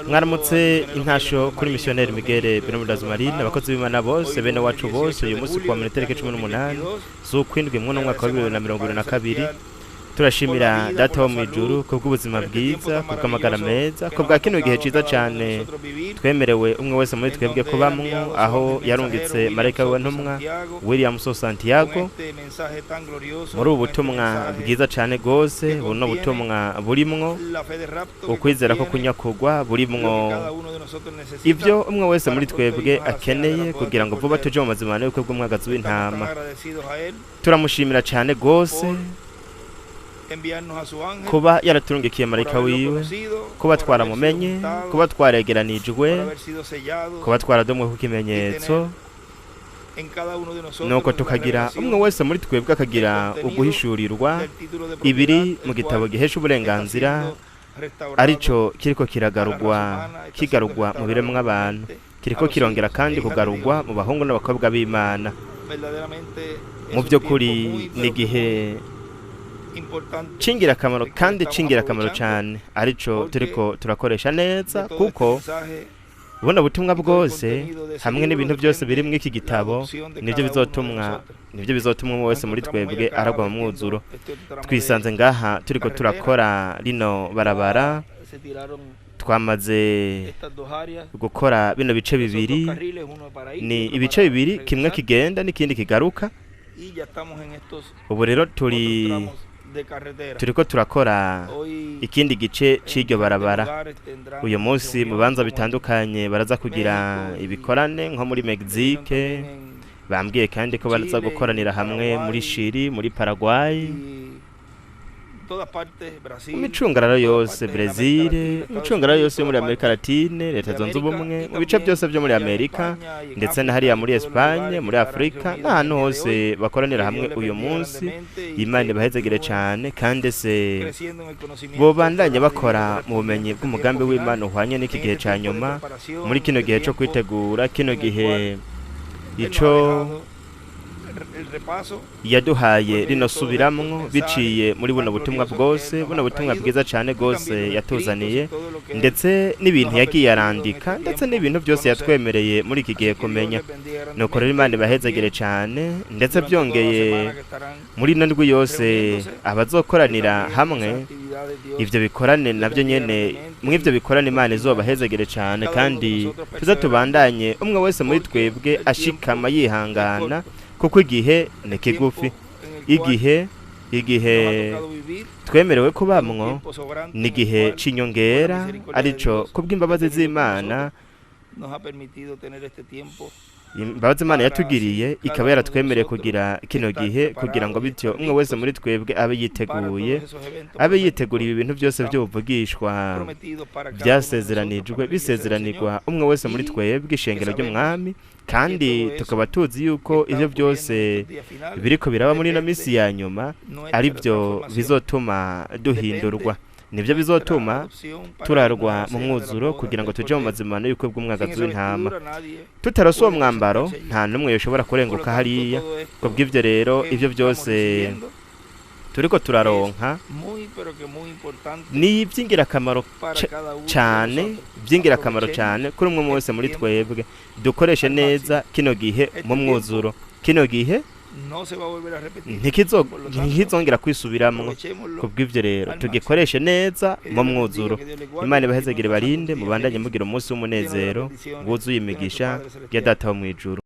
Mwaramutse. Intasho kuri misiyoneri Miguel Bermudez Marine, abakozi b'Imana bose, bene wacu bose. Uyu munsi kuwa mbere, tariki 18 z'ukwindwi mw'uno mwaka wa 2022, turashimira Data wo mu ijuru ku bw'ubuzima bwiza, ku bw'amagara meza, ku bwa kino gihe ciza cane twemerewe umwe wese muri twebwe kubamwo, aho yarungitse marayika wiwe ntumwa William So Santiago muri ubu butumwa bwiza cane gose. Buno butumwa burimwo ukwizera ko kunyakugwa, burimwo ivyo umwe wese muri twebwe akeneye kugira ngo vuba tuje mu mazimano y'ubukwe bw'umwagazi w'intama. Turamushimira cane gose kuba yaraturungikiye marayika wiwe, kuba twaramumenye, kuba twaregeranijwe, kuba twaradomwe ku kimenyetso, nuko tukagira umwe wese muri twebwe akagira uguhishurirwa ibiri mu gitabo gihesha uburenganzira, arico kiriko kiragarugwa, kigarugwa mu biremwa abantu, kiriko kirongera kandi kugarugwa mu bahungu n'abakobwa b'Imana. Mu by'ukuri ni igihe c'ingirakamaro kandi c'ingirakamaro cyane, arico turiko turakoresha neza, kuko buno butumwa bwose hamwe n'ibintu byose biri muri iki gitabo nibyo bizotumwa umwe wese muri twebwe aragwa mu mwuzuro. Twisanze ngaha turiko turakora rino barabara. Twamaze gukora bino bice bibiri, ni ibice bibiri, kimwe kigenda n'ikindi kigaruka. Ubu rero turiko turakora ikindi gice c'iryo barabara. Uyu munsi mu bibanza bitandukanye baraza kugira ibikorane, nko muri Mexique. Bambwiye kandi ko baraza gukoranira hamwe muri Chili, muri Paraguay, mu micungararo yose, Brazil, imicungararo yose yo muri Amerika Latine, Leta Zunze Ubumwe, mu bice byose byo muri Amerika, ndetse na hariya muri Espagne, muri Afurika n'ahantu hose bakoranira hamwe uyu munsi. Imana ibahezegere cyane, kandi se bobandanya bakora mu bumenyi bw'umugambi w'Imana uhwanye n'iki gihe cya nyuma, muri kino gihe cyo kwitegura, kino gihe ico yaduhaye rino subiramwo biciye muri buno butumwa bwose, buno butumwa bwiza cyane rwose yatuzaniye, ndetse n'ibintu yagiye arandika, ndetse n'ibintu byose yatwemereye muri iki gihe kumenya. Nuko rero Imana ibahezegere cyane. Ndetse byongeye, muri ino ndwi yose abazokoranira hamwe ivyo bikorane nabyo nyene, mw'ivyo bikorane Imana izobahezegere cyane, kandi tuze tubandanye umwe wese muri twebwe ashikama yihangana, kuko igihe ni kigufi. Igihe twemerewe kubamwo ni igihe c'inyongera, arico kubw'imbabazi z'Imana, imbabazi Imana yatugiriye, ikaba yaratwemereye kugira kino gihe kugira ngo bityo umwe wese muri twebwe abe yiteguye, abe yiteguriye ibintu byose by'ubuvugishwa byasezeranijwe, bisezeranirwa umwe wese muri twebwe, ishengero ry'Umwami. Kandi tukaba tuzi yuko ivyo byose biriko biraba muri ino minsi ya nyuma ari byo bizotuma duhindurwa, nibyo bizotuma turarwa mu mwuzuro kugira ngo tuje mu mazimano y'ubukwe bw'umwagazi w'intama. Tutarose uwo mwambaro, nta n'umwe yoshobora kurenguka hariya. Kubw'ivyo rero, ivyo byose turiko turaronka ni iby'ingirakamaro cyane, by'ingirakamaro cyane kuri umwe wese muri twebwe. Dukoreshe neza kino gihe mu mwuzuro. Kino gihe ntikizongera kwisubiramwo. Kubw'ivyo rero, tugikoreshe neza mu mwuzuro. Imana ibahezegere, barinde, mubandanye mugira umunsi w'umunezero wuzuye imigisha ya Data wo mw'ijuru.